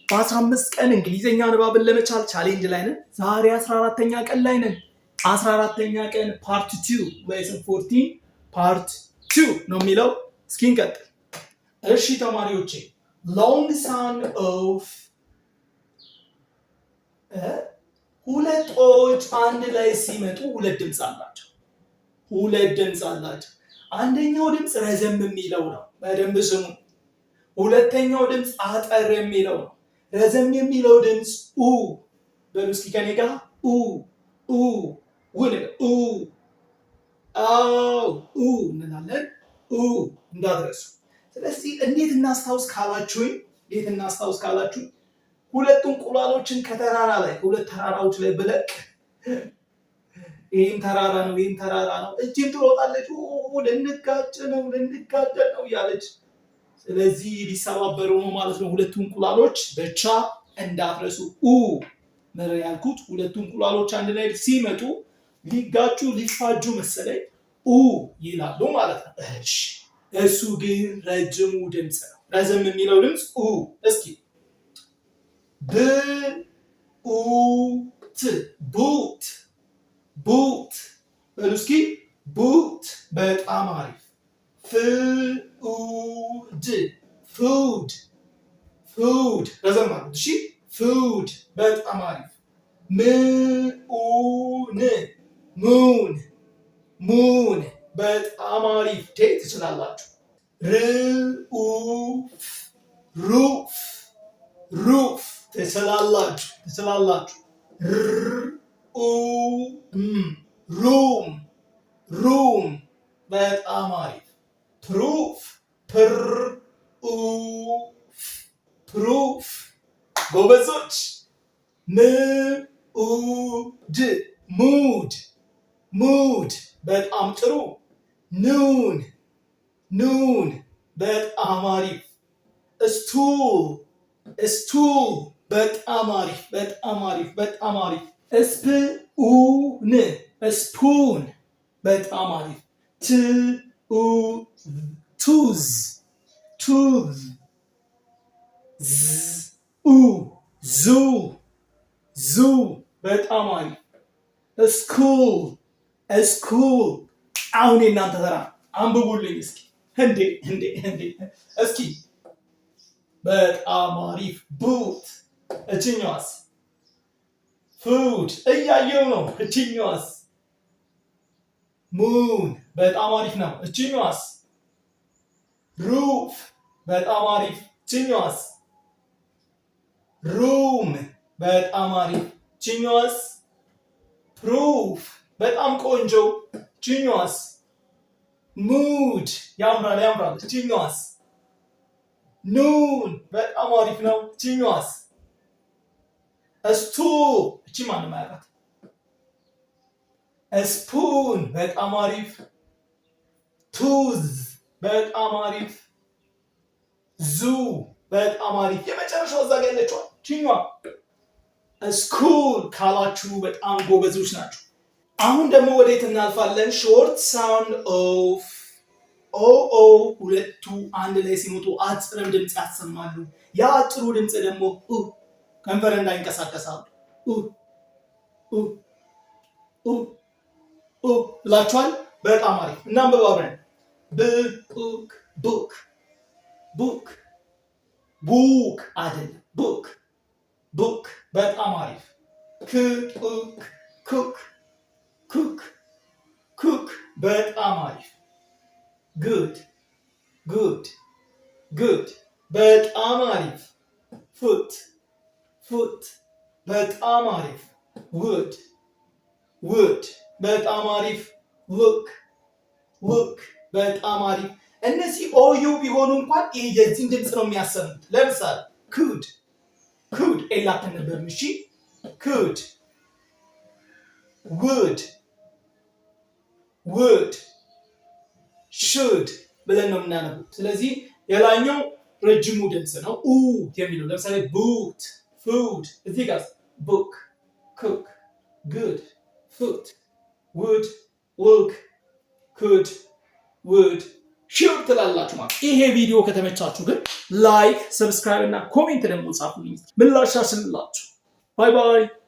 በ15 ቀን እንግሊዝኛ ንባብን ለመቻል challenge ላይ ነን። ዛሬ 14ተኛ ቀን ላይ ነን። 14ተኛ ቀን part 2፣ lesson 14 part 2 ነው የሚለው። እስኪ እንቀጥል። እሺ ተማሪዎቼ፣ long sound of ሁለት O ዎች አንድ ላይ ሲመጡ ሁለት ድምፅ አላቸው። ሁለት ድምፅ አላቸው። አንደኛው ድምፅ ረዘም የሚለው ነው። በደንብ ስሙ። ሁለተኛው ድምፅ አጠር የሚለው ነው። ረዘም የሚለው ድምፅ ኡ በሉ እስኪ ከኔ ጋር ኡ ኡ ው ኡ አው ኡ እንላለን። ኡ እንዳትረሱ። ስለዚህ እንዴት እናስታውስ ካላችሁኝ ሁለቱ እንቁላሎችን ከተራራ ላይ፣ ሁለት ተራራዎች ላይ ብለቅ፣ ይህም ተራራ ነው፣ ይህም ተራራ ነው። እጅም ትሮጣለች፣ ልንጋጭ ነው፣ ልንጋደል ነው እያለች። ስለዚህ ሊሰባበሩ ነው ማለት ነው። ሁለቱ እንቁላሎች ብቻ እንዳትረሱ። ኡ ምር ያልኩት ሁለቱ እንቁላሎች አንድ ላይ ሲመጡ ሊጋጩ ሊፋጁ መሰለኝ ኡ ይላሉ ማለት ነው። እሺ፣ እሱ ግን ረጅሙ ድምፅ ነው። ረዘም የሚለው ድምፅ ኡ። እስኪ ብኡት፣ boot፣ boot በሉ እስኪ boot። በጣም አሪፍ። ፍኡድ፣ food፣ food ረዘም አሉት። እሺ፣ food በጣም አሪፍ። ምኡን፣ moon፣ moon በጣም አሪፍ። ቴ ትችላላችሁ። ርኡፍ፣ roof፣ roof ትችላላችሁ፣ ትችላላችሁ። ርኡም፣ room፣ room በጣም አሪፍ። Proof፣ ፕር ኡፍ፣ proof። ጎበዞች። ምኡድ፣ mood፣ mood በጣም ጥሩ። Noon፣ noon በጣም አሪፍ። Stool፣ stool በጣም አሪፍ፣ በጣም አሪፍ፣ በጣም አሪፍ። እስፕኡን፣ spoon በጣም አሪፍ። ትኡ tooth፣ tooth። ኡ zoo፣ zoo በጣም አሪፍ። School፣ school። አሁን የእናንተ ተራ፣ አንብቡልኝ እስኪ። እንዴ እንዴ እንዴ፣ እስኪ። በጣም አሪፍ፣ boot። እችኛዋስ? Food እያየው ነው። እችኛዋስ? Moon በጣም አሪፍ ነው። እችኛዋስ? Roof በጣም አሪፍ። እችኛዋስ? Room በጣም አሪፍ። እችኛዋስ? Proof በጣም ቆንጆ። እችኛዋስ? Mood ያምራል፣ ያምራል። እችኛዋስ? Noon በጣም አሪፍ ነው። እችኛዋስ? Stool። እቺ ማንም አያውቃት። Spoon በጣም አሪፍ። Tooth በጣም አሪፍ። Zoo በጣም አሪፍ። የመጨረሻው እዛ ጋ ያለችዋ ችኛዋ school ካላችሁ በጣም ጎበዞች ናቸው። አሁን ደግሞ ወዴት እናልፋለን? Short sound of O O ሁለቱ አንድ ላይ ሲመጡ አጭርም ድምፅ ያሰማሉ። ያ አጭሩ ድምፅ ደግሞ ኡ፣ ከንፈር እንዳይንቀሳቀሳሉ ኡ ኡ ኡ ኡ ብላችኋል። በጣም አሪፍ። እናንብብ አብረን። Book፣ book፣ book፣ book አይደለም፣ book፣ book። በጣም አሪፍ። Cook፣ cook፣ cook፣ cook። በጣም አሪፍ። Good፣ good፣ good። በጣም አሪፍ። Foot፣ foot። በጣም አሪፍ። Wood፣ wood። በጣም አሪፍ። Look፣ look። በጣም አሪፍ። እነዚህ OU ቢሆኑ እንኳን ይሄ የዚህን ድምፅ ነው የሚያሰሙት። ለምሳሌ could፣ could፣ L አትነበብም። እሺ፣ could፣ would፣ would፣ should ብለን ነው የምናነበው። ስለዚህ የላይኛው ረጅሙ ድምፅ ነው ኡ የሚለው። ለምሳሌ boot፣ food። እዚህ ጋር book፣ cook፣ good፣ foot፣ wood፣ look፣ could፣ would፣ Sure ትላላችሁ ማለት። ይሄ ቪዲዮ ከተመቻችሁ ግን like፣ subscribe እና comment ደግሞ ጻፉልኝ። ምላሽ አስልላችሁ። Bye bye።